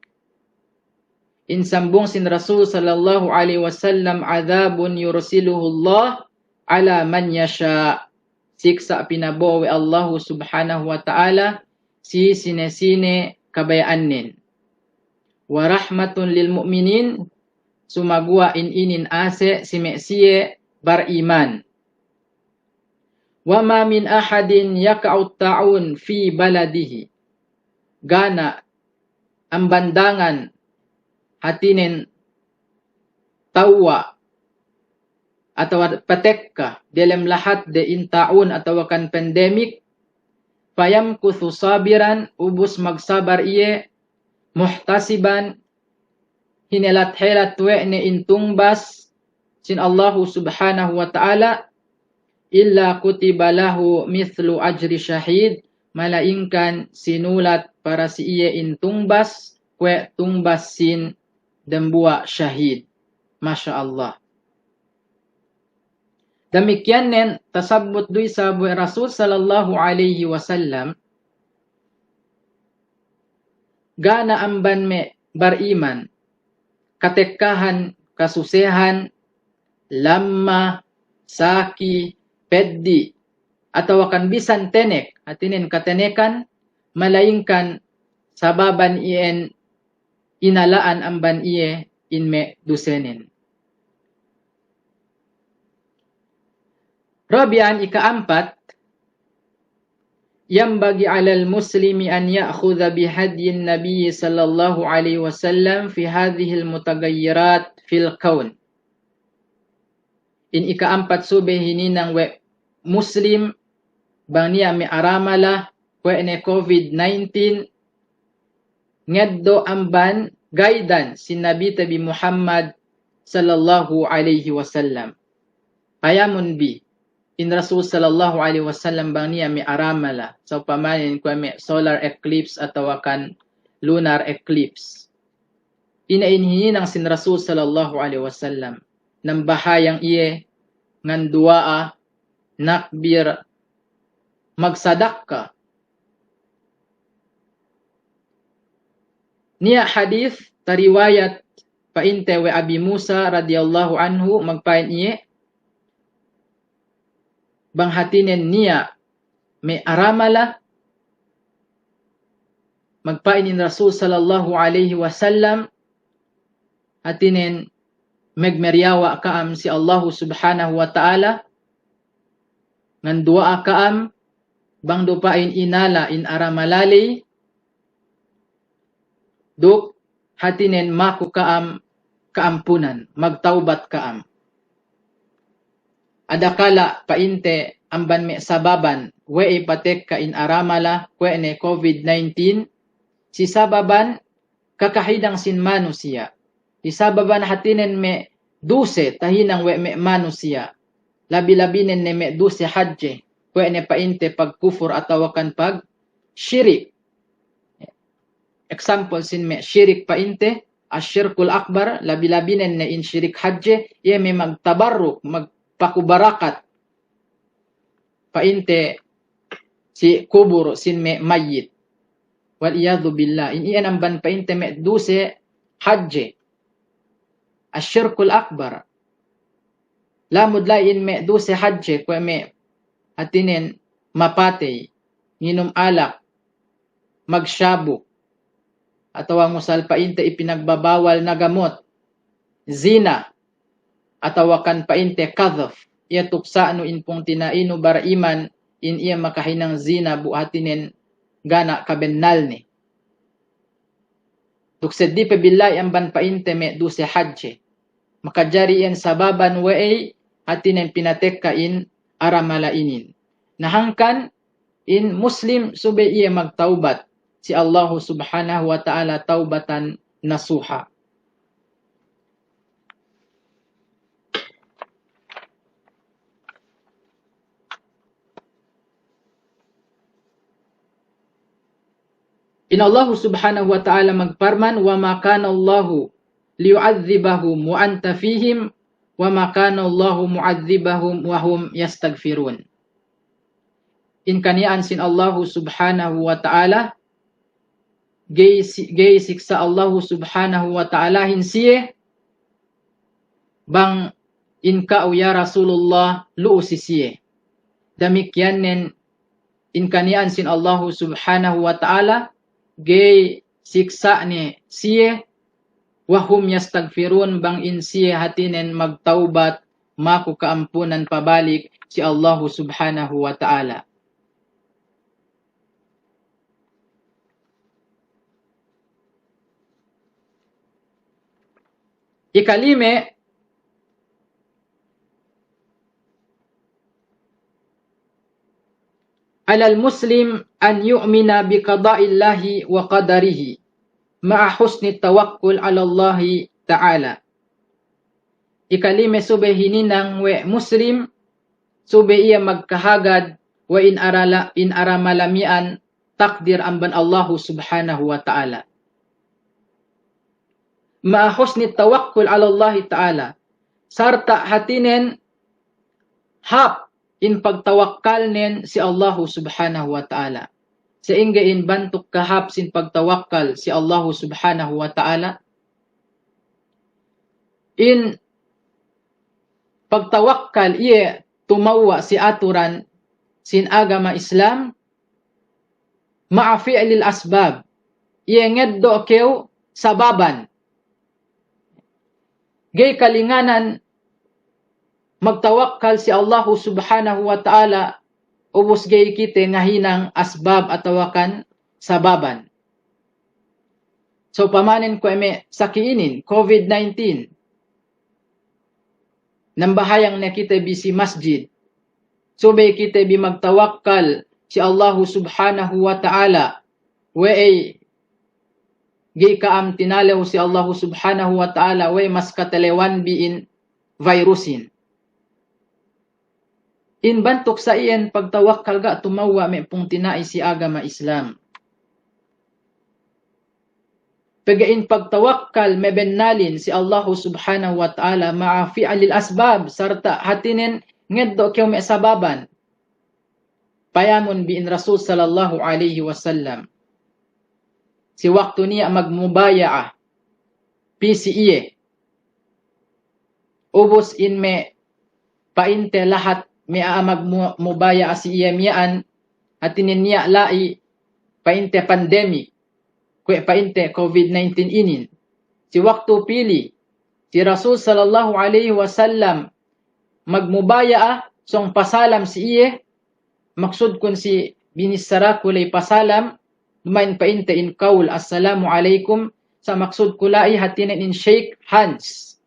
In sambung sin Rasul sallallahu alaihi wasallam, "Adhabun yursiluhullah ala man yasha." Siksa' pinabo'o we' Allahu Subhanahu wa Ta'ala si sine-sine kabaya'annen. "Wa rahmatun lil mu'minin," sumaguwa' in inin ase' si me' siye bariman. "Wa ma min ahadin yaqa'ut ta'un fi baladihi." Ga' niya' amban dangan, hātinen tewwa' atawa patekka delem lahatde in ta'un atawakan pandemic, "fayamkuthu sabiran," ubus magsabar iye, "muhtasiban," hinelat-helat we' ne in tungbas, sin Allahu Subhanahu wa Ta'ala, "illa kutiba lahu mithlu ajri shahid," malaingkan sinulat para si iye in tungbas, kuwe' tungbas sin dambuwa' shahid. Masha Allah. Damikkiyan nen tasabbut du isab we' Rasul sallallahu alaihi wasallam, ga' ne amban me' bariman katekkahan, kasusehan, lamma, saki, peddi', atawakan bisan tenek, hātinen katenekan, malaingkan sababan iyan inala'an amban iye in me' dusenen. Rabi'an, ika'ampat, yanbaghi 'alal muslimi an ya'khudha bihadyin Nabi sallallahu alaihi wasallam fi hadhihil mutaghayyirat fil kawn. In ika'ampat subey hininang we' Muslim, bang niya' me' aramala kuwe' ne covid nineteen, ngeddo' amban guidance sin Nabite bi Muhammad sallallahu alaihi wasallam. Payamun bi in Rasul sallallahu alaihi wasallam bang niya' me' aramala, sa'upamanen kuwe' me' solar eclipse atawakan lunar eclipse. Ine in hininang sin Rasul sallallahu alaihi wasallam? Nambahayang iye, nganduwa'a, nakbir, magsadakka. Niya' hadis tariwayat pa'inte we' Abi Musa radiyallahu anhu, magpa'in iye, bang hātinen niya' me' aramala, magpa'in in Rasul sallallahu alaihi wasallam, hātinen megmeriyawa' ka'am si Allahu Subhanahu wa Ta'ala, nganduwa'a ka'am, bang du pa'in inala in aramala ley, duk hātinen maku ka'am ka'ampunan, magtawbat ka'am. Adakala' pa'inte amban me' sababan we'ey patekka in aramala kuwe' ne covid nineteen, si sababan kakahinang sin manusiya'. Si sababan hātinen me' duse tahinang we' me' manusiya'. Labi-labinen ne me' duse hadje, kuwe' ne pa'inte pagkufur atawakan pagshirik. Example sin me' shirik pa'inte, ash-shirkul akbar, labi-labinen ne in shirik hadje, iye me' magtabarruk, magpaku barakat pa'inte si kubur sin me' mayyit. Wal iyadhu billah. In iyan amban pa'inte me' duse hadje. Ash-shirkul akbar. Lamud la'i in me' duse hadje kuwe' me' hātinen mapatey, nginum alak, magshabu, atawa ngusal pa'inte ipinagbabawal na gamot, zina, atawakan pa'inte kadhf, iye tuksa'nu in pungtina'inu bariman in iye makahinang zina bu hātinen ga' ne kabennalne. Duk seddi pe billahi amban pa'inte me' duse hadje. Makajari iyan sababan we'ey hātinen pinatekka in aramala inin. Na hangkan in Muslim subey iye magtawbat si Allahu Subhanahu wa Ta'ala tawbatan nasuha. In Allahu Subhanahu wa Ta'ala magparman, "Wa ma kana Allahu liyu'adhdhibahum wa anta fihim, wa ma kana Allahu mu'adhdhibahum wa hum yastaghfirun." In kaniya'an sin Allahu Subhanahu wa Ta'ala, ga'i si-, ga'i siksa' Allahu Subhanahu wa Ta'alahin siye, bang in ka'u ya Rasulullah lu'u si siye. Damikkiyan nen in kaniya'an sin Allahu Subhanahu wa Ta'ala, ga'i siksa' ne siye, wa hum yastaghfirun, bang in siye hātinen magtawbat, maku ka'ampunan pabalik si Allahu Subhanahu wa Ta'ala. Ikalime, "Alal muslim an yu'mina bi qada'illahi wa qadarihi ma'a husni tawakkul 'alallahi ta'ala." Ikalime subey hininang we' Muslim, subey iye magkahagad we' in arala-, in aramala miya'an takdir amban Allahu Subhanahu wa Ta'ala. Ma'a husni tawakkul 'ala Allahi Ta'ala. Sarta' hātinen hāp in pagtawakkalnen si Allahu Subhanahu wa Ta'ala. Sa'ingge in bantuk kahāp sin pagtawakkal si Allahu Subhanahu wa Ta'ala? In pagtawakkal iye tumewwa' si aturan sin agama Islam, ma'a fi'lil asbab. Iye ngeddo' kew sababan. Ga'i kalinganan magtawakkal si Allahu Subhanahu wa Ta'ala, ubus ga'i kite ngahinang asbab atawakan sababan. Sa'upamanen kuwe' me' saki' inin, covid nineteen. Nambahayang ne kite bi si masjid. Subey kite bi magtawakkal si Allahu Subhanahu wa Ta'ala. We'ey ga'i ka'am tinalew si Allahu Subhanahu wa Ta'ala, we'ey mas katalewan bi in virusin. In bantuk sa iyan pagtawakkal ga' tumewwa' me' pungtina'i si agama Islam. Pegge' in pagtawakkal mabennalin si Allahu Subhanahu wa Ta'ala ma'a fi'lil asbab, sarta' hātinen ngeddo' kew me' sababan. Payamun bi in Rasul sallallahu alaihi wasallam. Si waktu niya' magmubaya'a pī si iye. Ubus in me' pa'inte lahat me' a'a magmu-, mubaya'a si iye miya'an, hātinen niya' la'i pa'inte pandemic, kuwe' pa'inte covid nineteen inin. Si waktu pī li si Rasul sallallahu alaihi wasallam magmubaya'a, sōng pasalam si iye, maksudkun si binissaraku ley pasalam, duma'in pa'inte in kawul, "Assalamu alaikum," sa' maksudku la'i hātinen in shake hands.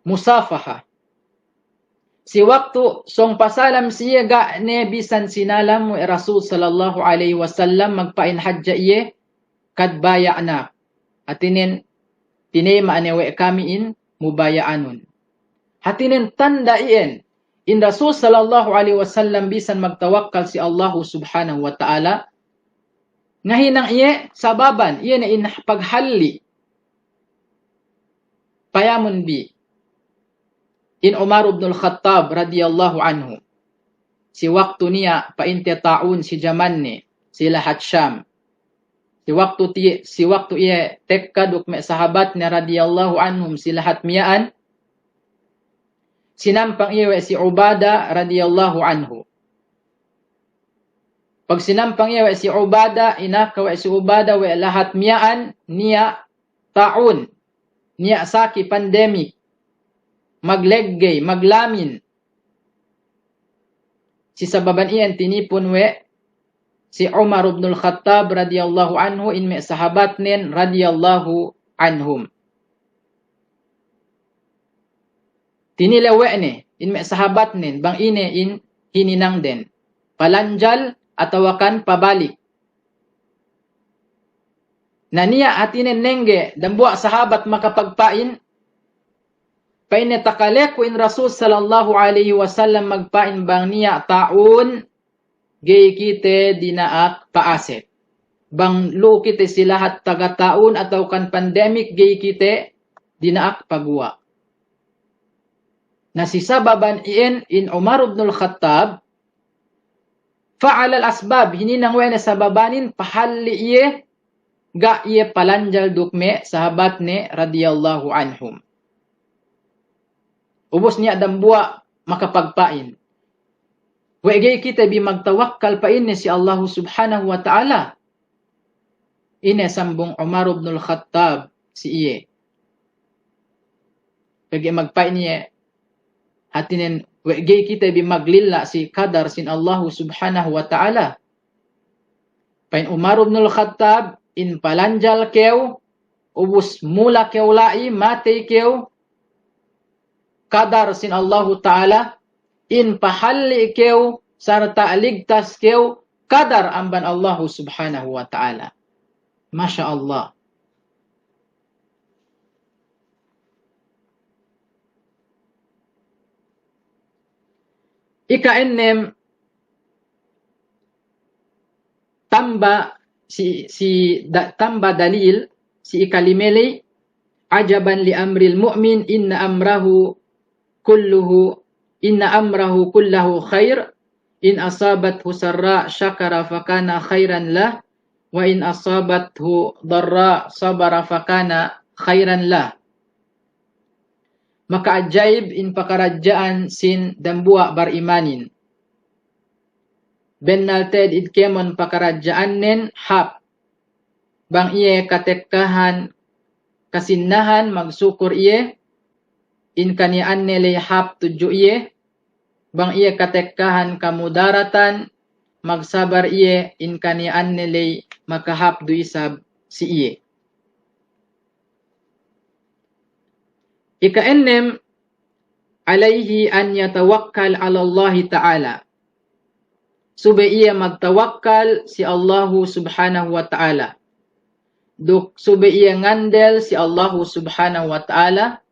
Musafaha. Si waktu sōng pasalam si iye ga' ne bisan sinalam we' Rasul sallallahu alaihi wasallam, magpa'in hadja iye, "Qad baya'nak." Hātinen, tinayma' ne we' kami in mubaya'anun. Hātinen tanda' iyan, in Rasul sallallahu alaihi wasallam bisan magtawakkal si Allahu Subhanahu wa Ta'ala, ngahinang iye sababan, iye ne in paghalli'. Payamun bi in Umar ibnul Khattab radiyallahu anhu. Si waktu niya' pa'inte ta'un si jamanne, si lahat Sham. Si waktu ti-, si waktu iye tekka duk me' sahabatne radiyallahu anhum si lahat miya'an, sinampang iye we' si Ubada radiyallahu anhu. Pag sinampang iye we' si Ubada, inaka we' si Ubada we' lahat miya'an niya' ta'un, niya' saki pandemic, magleggey, maglamin. Si sababan iyan tinipun we' si Umar ibnul Khattab radiyallahu anhu in me' sahabatnen radiyallahu anhum. Tinilew we' ne in me' sahabatnen bang ine in hininangden, palanjal atawakan pabalik. Na niya' hātinen nengge dambuwa' sahabat makapagpa'in, pa'inne takaleku in Rasul sallallahu alaihi wasallam magpa'in bang niya' ta'un, ga'i kite dina'ak pa'asek. Bang lu'u kite si lahat taga ta'un atawakan pandemic, ga'i kite dina'ak paguwa'. Na si sababan iyan in Umar ibnul Khattab, fa'alal asbab, hininang we' ne sababanin, pahalli' iye, ga' iye palanjal duk me' sahabatne radiyallahu anhum. Ubus niya' dambuwa' makapagpa'in, we' ga'i kite bi magtawakkal, pa'inne, si Allahu Subhanahu wa Ta'ala. Ine sambung Umar ibnul Khattab si iye? Pegge' magpa'in iye, hātinen we' ga'i kite bi maglilla' si kadar sin Allahu Subhanahu wa Ta'ala. Pa'in Umar ibnul Khattab, in palanjal kew, ubus mula kew la'i, matey kew, kadar sin Allahu Ta'ala, in pahalli' kew sarta' ligtas kew kadar amban Allahu Subhanahu wa Ta'ala. Masha Allah. Ika ennem, tamba si, si da-, tamba dalil si ikalime ley, "Ajaban li amril mu'min, inna amrahu kulluhu, inna amrahu kullahu khair, in asabathu sarra syakara fakana khairan lah, wa in asabathu darra sabara fakana khairan lah." Maka'ajaib in pakaradja'an sin dambuwa' barimanin. Bennal te'ed id kēmon pakaradja'annen hāp. Bang iye katekkahan kasinnahan, magsukur iye, in kaniya'anne ley hāp tudju iye. Bang iye katekkahan kamudaratan, magsabar iye, in kaniya'anne ley makahāp du isab si iye. Ika ennem, "Alayhi an yatawakkal 'ala Allahi ta'ala." Subey iye magtawakkal si Allahu Subhanahu wa Ta'ala. Duk subey iye ngandel si Allahu Subhanahu wa Ta'ala.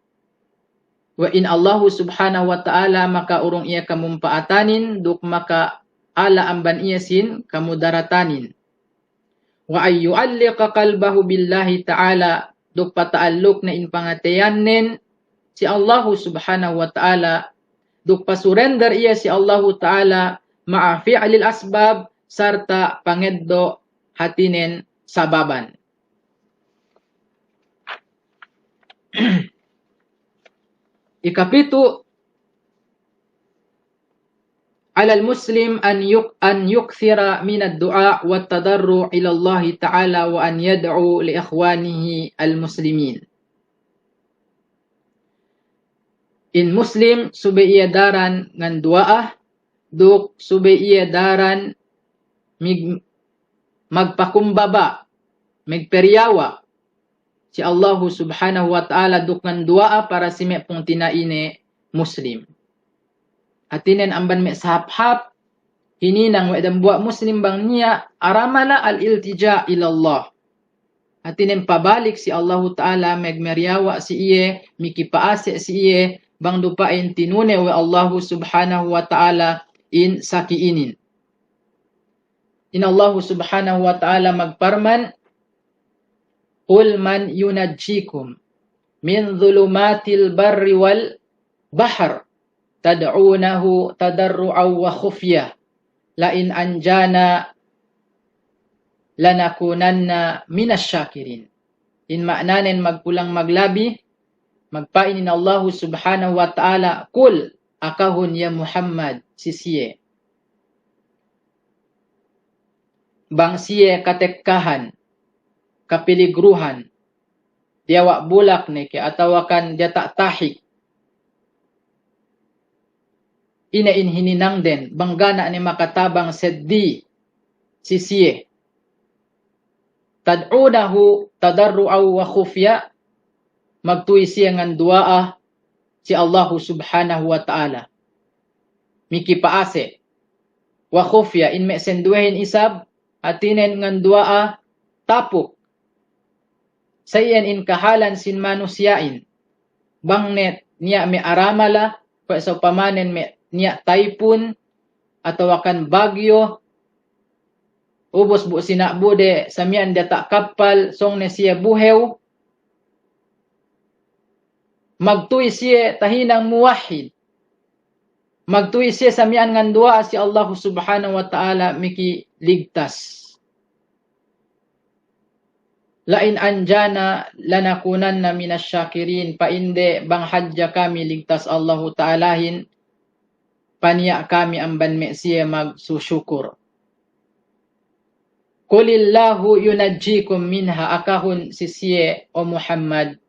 We' in Allahu Subhanahu wa Ta'ala maka'urung iye kamumpa'atanin, duk maka'ala' amban iye sin kamudaratanin. "Wa an yu'alliqa qalbahu billahi ta'ala," duk pata'allukne in pangateyannen si Allahu Subhanahu wa Ta'ala, duk pasurender iye si Allahu Ta'ala, "ma'a fi'lil asbab," sarta' pangeddo' hātinen sababan. Ikapitu', "'Alal muslim an yuk-, an yukthira minad du'a wat tadarru' ila Allahi ta'ala wa an yad'u li ikhwanihi al muslimin." In muslim subey iye daran nganduwa'a, duk subey iye daran mig-, magpakumbaba', magperiyawa' si Allahu Subhanahu wa Ta'ala duk nganduwa'a para si me' pungtina'ine muslim. Hātinen amban me' sahāp-hāp hininang we' dambuwa' muslim bang niya' aramala al-iltija' ila Allah. Hātinen pabalik si Allahu Ta'ala, magmeriyawa' si iye, mikipa'ase' si iye, bang du pa'in tinune' we' Allahu Subhanahu wa Ta'ala in saki inin. In Allahu Subhanahu wa Ta'ala magparman, "Qul man yunajjikum min dhulumatil barri wal bahr, tad'unahu tadarru'an wa khufyah, la in anjana lanakunanna minasy syakirin." In ma'nanen magkulang maglabi, magpa'in in Allahu Subhanahu wa Ta'ala, "Qul," akahun ya Muhammad, si siye. Bang siye katekkahan, kapiligruhan, diyawa' bulak ne ke atawakan diyata' tahik, ine in hininangden, bang ga' ne makatabang seddi si siye. "Tad'unahu tadarru'an wa khufyah," magtuy siye nganduwa'a si Allahu Subhanahu wa Ta'ala, mikipa'ase'. "Wa khufyah," in me' senduwehin isab, hātinen nganduwa'a tapuk. Sa iyan in kahalan sin manusiya'in. Bang ne niya' me' aramala, kuwe' sa upamanen me' niya' taypun, atawakan bagyo, ubus bu sina'bude sa miya'an diyata' kappal, sōng ne siye buhew, magtuy siye tahinang muwahhid. Magtuy siye sa miya'an nganduwa'a si Allahu Subhanahu wa Ta'ala mikiligtas. "La in anjana lanakunanna minasy syakirin," pa'inde bang hadja kami ligtas Allahu Ta'alahin, paniya' kami amban me' siye magsusukur. "Qulillahu yunajjikum minha," akahun si siye, o Muhammad,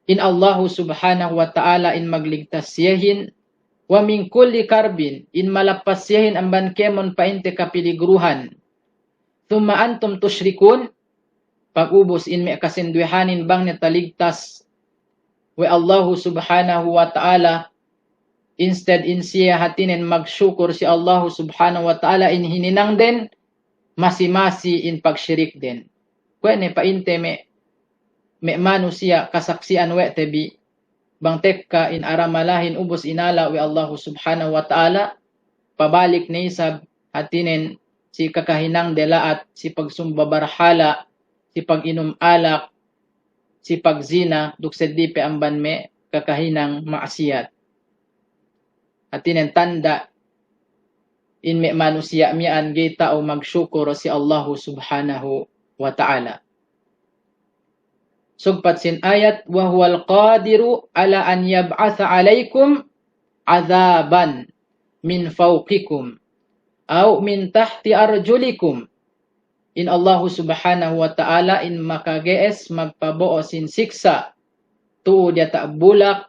in Allahu Subhanahu wa Ta'ala in magligtas siyehin, "wa min kulli karbin," in malappas siyehin amban kēmon pa'inte kapiligruhan. "Thumma antum tushrikun," pagubus in me' kasenduwehanin bang ne taligtas we' Allahu Subhanahu wa Ta'ala, instead in siye hātinen magsukur si Allahu Subhanahu wa Ta'ala in hininangden, masi-masi in pagsirikden. Kuwe' ne pa'inte me', me' manusiya' kasaksi'an we' te bi, bang tekka in aramalahin ubus inala' we' Allahu Subhanahu wa Ta'ala, pabalik ne isab hātinen si kakahinangde la'at, si pagsumba barhala', si pag-inum alak, si pagzina, duk seddi pe amban me' kakahinang ma'asiyat. Hātinen tanda' in me' manusiya' miya'an ga'i ta'u magsukur si Allahu Subhanahu wa Ta'ala. Sugpat sin ayat, "Wa huwal qadiru ala an yab'atha 'alaykum 'adhaban min fawqikum aw min tahti arjulikum." In Allahu Subhanahu wa Ta'ala in makage'es magpabo'o sin siksa' tu'u diyata' bulak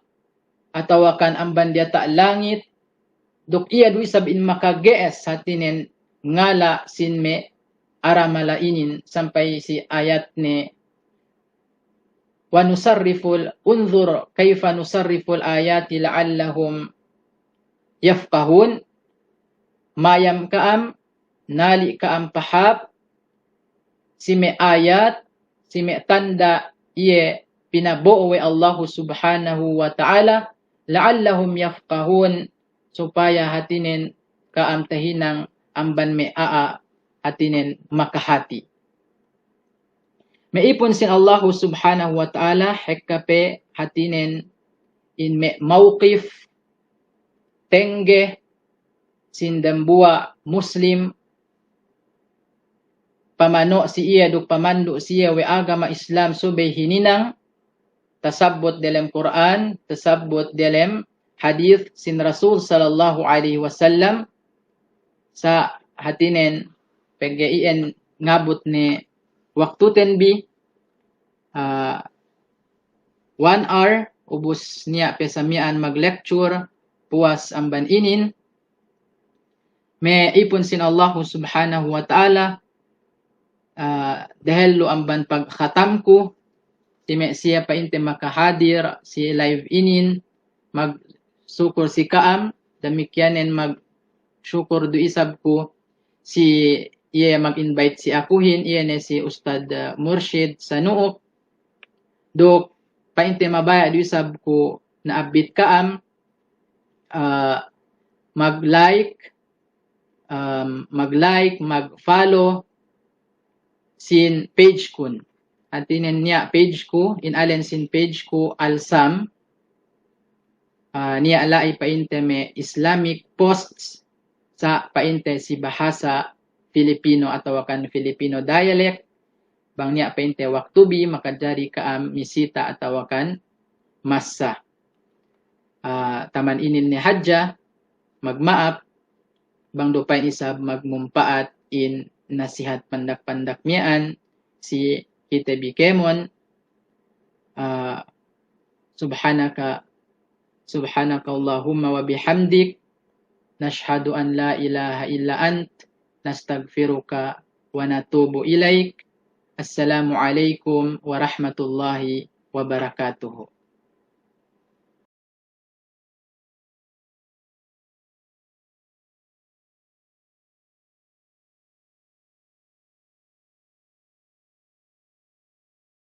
atawakan amban diyata' langit, duk iye du isab in makage'es hātinen ngala' sin me' aramala inin sampay si ayatne, "Wa nusarriful, unzur kayfa nusarriful ayati la'allahum yafqahun." Mayam ka'am, nali' ka'am pahāp, si me' ayat, si me' tanda' iye pinabo'o we' Allahu Subhanahu wa Ta'ala, la'allahum yafqahun, supaya hātinen ka'am tahinang amban me' a'a hātinen makahati. Me' ipun sin Allahu Subhanahu wa Ta'ala, hekka pe hātinen in me' mawqif tengge sin dambuwa' Muslim, pamano' si iye duk pamandu' si iye we' agama Islam subey hininang, tasabbut delem Kur'an, tasabbut delem hadis sin Rasul sallallahu alaihi wasallam, sa' hātinen pegge' iyan ngabut ne waktuten bi, ah, one hour, ubus niya' pe sa miya'an mag-lecture, puwas amban inin, me' ipun sin Allahu Subhanahu wa Ta'ala, ah, dehellu amban pagkhatamku, si me' siye pa'inte makahadir si live inin, magsukur si ka'am, damikkiyanen magsukur du isab ku si iye mag-invite si akuhin, iye ne si Ustad, ah, Murshid Sanu'uk, duk pa'inte mabaya' du isab ku na'abbit ka'am, ah, mag-like, um, mag-like, mag-follow sin page kun. Hātinen niya' page ku, in alen sin page ku Alsam, ah, niya' la'i pa'inte me' Islamic posts sa' pa'inte si bahasa Filipino atawakan Filipino dialect, bang niya' pa'inte waktu bi makajari ka'am misita atawakan massa. Ah, taman inin ne hadja, magma'ap, bang du pa'in isab magmumpa'at in nasihat pandak-pandak miya'an si kite bi kēmon, ah, subhanaka, subhanakallahumma wa bihamdik, nashhadu an la ilaha illa ant, nastaghfiruka wa natubu ilaik. Assalamu alaikum warahmatullahi wabarakatuh.